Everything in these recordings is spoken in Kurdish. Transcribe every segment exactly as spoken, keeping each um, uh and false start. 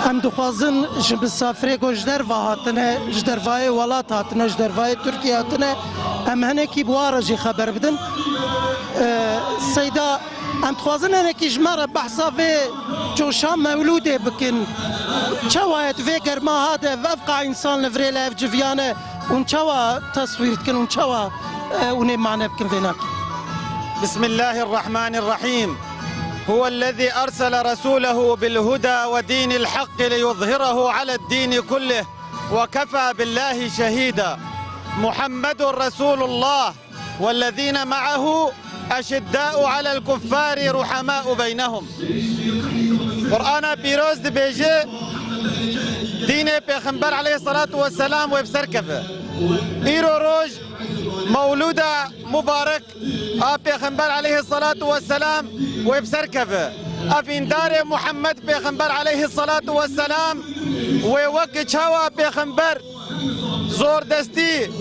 Em dixwazin ji misafirê ku ji derva hatine, ji dervayê welat hatine, ji dervayê Tirkiyê hatine, em hinekî bi wan re jî xeber bidin. E, Seyda, em dixwazin hinekî ji me re behsa vê coşa mewlûdê bikin. Çawa ye di vê germa ha de, evqa însan li virê li hev civiyane, hûn çawa teswîr dikin, hûn çawa, e, hûn ê mane bikin vê nakê? بسم الله الرحمن الرحيم. هو الذي أرسل رسوله بالهدى ودين الحق ليظهره على الدين كله وكفى بالله شهيدا. محمد رسول الله والذين معه أشداء على الكفار رحماء بينهم. Qur'ana pîroz dibêje, dînê Pêxember aleyhissalatu vesselam wê bi ser keve. Îro roj mewlûda mubarek a Pêxember aleyhissalatu vesselam wê bi ser keve. Evîndarê Muhammed Pêxember aleyhissalatu vesselam wê wek çawa Pêxember zordestî,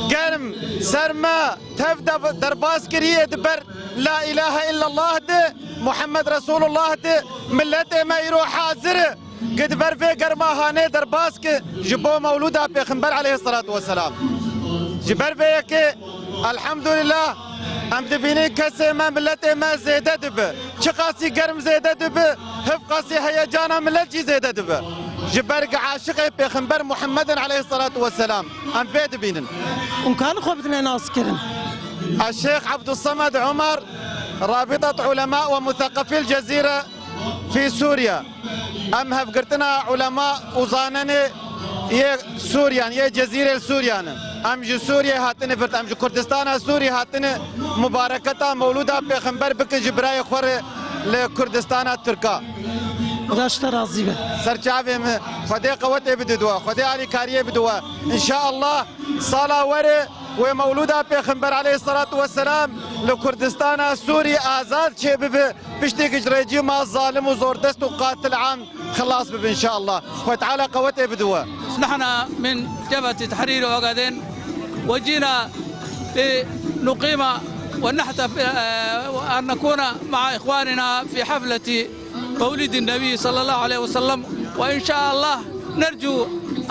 germ, serma, tev de derbas kiriye di ber La ilahe illallah de, Muhammed Resulullah de, milletê me îro hazir e. Ki di ber vê germa hanê derbas ki ji bo mewlûda Pêxember aleyhissalatu vesselam. Ji ber vê yekê, elhamdulillah, em dibînin kesê me, miletê me zêde dibi. Çiqasî germ zêde dibi, hevqasî heyecana milet jî zêde dibi. Ji ber aşiqê Pêxember Muhammedin aleyhissalatu vesselam em vê dibînin. Hûn karin xwe bidine naskirin. Eşêx Abdulsamed Umar, Rabitat Ulema ve Muthaqafil Cezîre, fî Sûriye. Em hevgirtina ulema û zanenê yê Sûriyan, yê Cezîrê Sûriyan in. Em ji Sûriyê hatine vir, em ji Kurdistana Sûrî hatine mubareketa mewlûda Pêxember bikin ji birayê xwe re li Kurdistana Tirka. Xuda ji te razî be. Ser çavê min, Xwedê qewetê bide we, Xwedê alîkariyê bide we. Înşaallah sala were wê mewlûda Pêxember aleyhissalatu vesselam li Kurdistana Sûrî azad çêbibe. Piştî ku ji rejîma zalim û zordest û qatil an xilas bibe înşallah. Xwe Teala qewetê bide we. نحن من جبهة تحرير أوغادين وجينا لنقيم ونحتفل، آه، وأن نكون مع إخواننا في حفلة مولد النبي صلى الله عليه وسلم، وإن شاء الله نرجو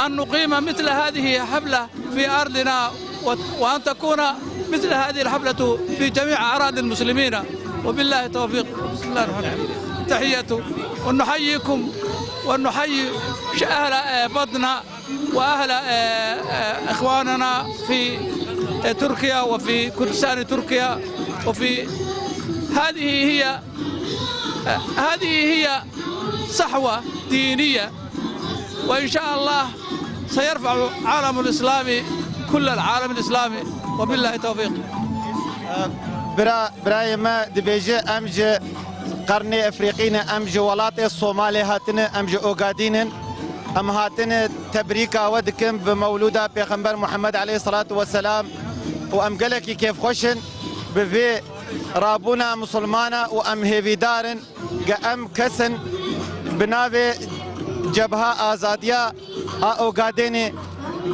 أن نقيم مثل هذه الحفلة في أرضنا، و-، وأن تكون مثل هذه الحفلة في جميع أراضي المسلمين. وبالله التوفيق. بسم الله الرحمن الرحيم. تحية، ونحييكم، ونحيي ش-، أهل، آه، بطنة، وأهل، آه، آه، إخواننا في، آه، تركيا وفي كردستان تركيا، وفي، هذه هي، آه، هذه هي صحوة دينية. وإن شاء الله سيرفع علم الإسلام كل العالم الإسلامي. وبالله التوفيق. Bira, birayê me dibêje, em ji qernê Efrîqî ne, em ji welatê Somalê hatine, em ji Ogadîn in. Em hatine tebrîka we dikin bi mewlûda Pêxember Muhammed aleyhissalatu vesselam û em gelekî kêfxweş in bi vê rabûna misilmana û em hêvîdar in. Ge em kes in bi navê Cebha Azadiya a Ogadênê,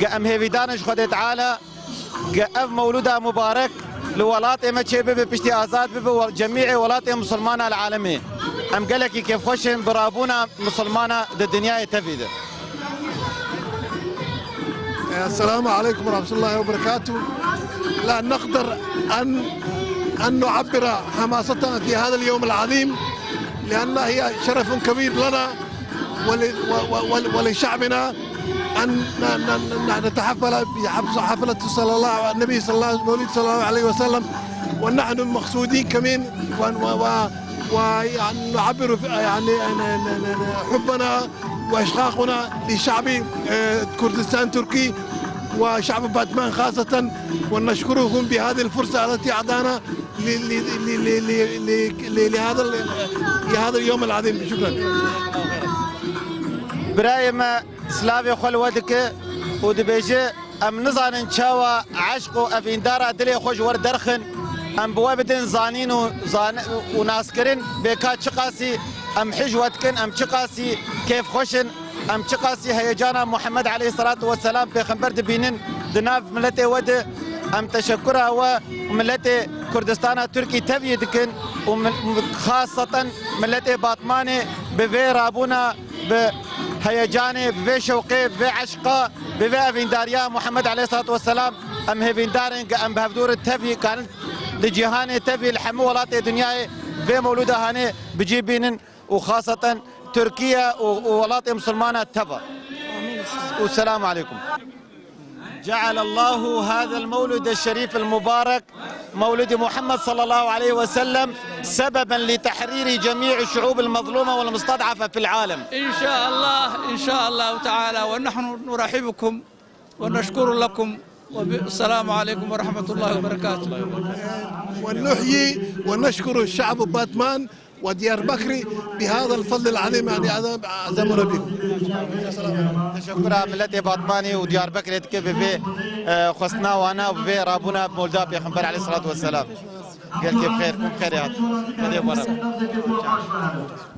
ge em hêvîdar in ji Xwedê Teala, ge ev mewlûda mubarek li welatê me çê bibe, piştî azad bibe, we cemîê welatê misilmana li alemê. Em gelekî kêfxweş in bi rabûna misilmana di dinyayê tevî de. السلام عليكم ورحمة الله وبركاته. لا نقدر أن، أن نعبر حماستنا في هذا اليوم العظيم، لأن هي شرف كبير لنا ول-، و-، و-، ول-، ولشعبنا أن ن-، ن-، ن-، نتحفل بحفظ-، حفلة صلى الله، النبي صلى الله، مولد صلى الله عليه وسلم، ونحن مقصودين كمان ون-، و-، و-، ويعني نعبر ف-، يعني ن-، ن-، ن-، ن-، حبنا وإشقاقنا لشعب، آه، كردستان تركي وشعب باتمان خاصة، ونشكرهم بهذه الفرصة التي أعطانا ل-، ل-، ل-، ل-، ل-، ل-، ل-، لهذا ال-، لهذا اليوم العظيم. شكرا. Birayê me slavê xwe li we dike û dibêje, Em nizanin çawa eşq û evîndara dilê xwe ji we derxin. Em bi we bidin zanîn û zan-, û naskirin bê ka çiqasî em hîj we dikin, em çiqasî kêfxweş in, em çiqasî heyecana Muhammed aleyhisselatu vesselam pêxember dibînin di nav miletê we de. Em teşekkura we û miletê Kurdistana Tirkî tevî dikin û mil-, xaseten miletê Batmanê bi vê rabûna bi heyecanê, bi vê şewqê, bi vê eşqa, bi vê evîndariya Muhammed aleyhissalatu vesselam, em hêvîndar in ku em bi hevdû re tevî karin li cîhanê tevî li hemû welatê dinyayê vê mewlûda hanê bi cî bînin û xaseten Tirkiye û, û welatê misilmana teva. Û selamu aleykum. جعل الله هذا المولد الشريف المبارك، مولد محمد صلى الله عليه وسلم، سببا لتحرير جميع الشعوب المظلومة والمستضعفة في العالم. إن شاء الله، إن شاء الله تعالى، ونحن نرحبكم ونشكر لكم، والسلام عليكم ورحمة الله وبركاته. ونحيي ونشكر الشعب باتمان وديار بكري بهذا الفضل العظيم، يعني، عظم-، عظمنا بكم. Teşekkura miletê Batmanî û Diyarbekirê dike bi vê, e, xwestina wana û bi vê rabûna Mewlida Pêxember aleyhissalatu vesselam. Gelkê bi xêr, kum xêrê hat. Xwedê bi we re be.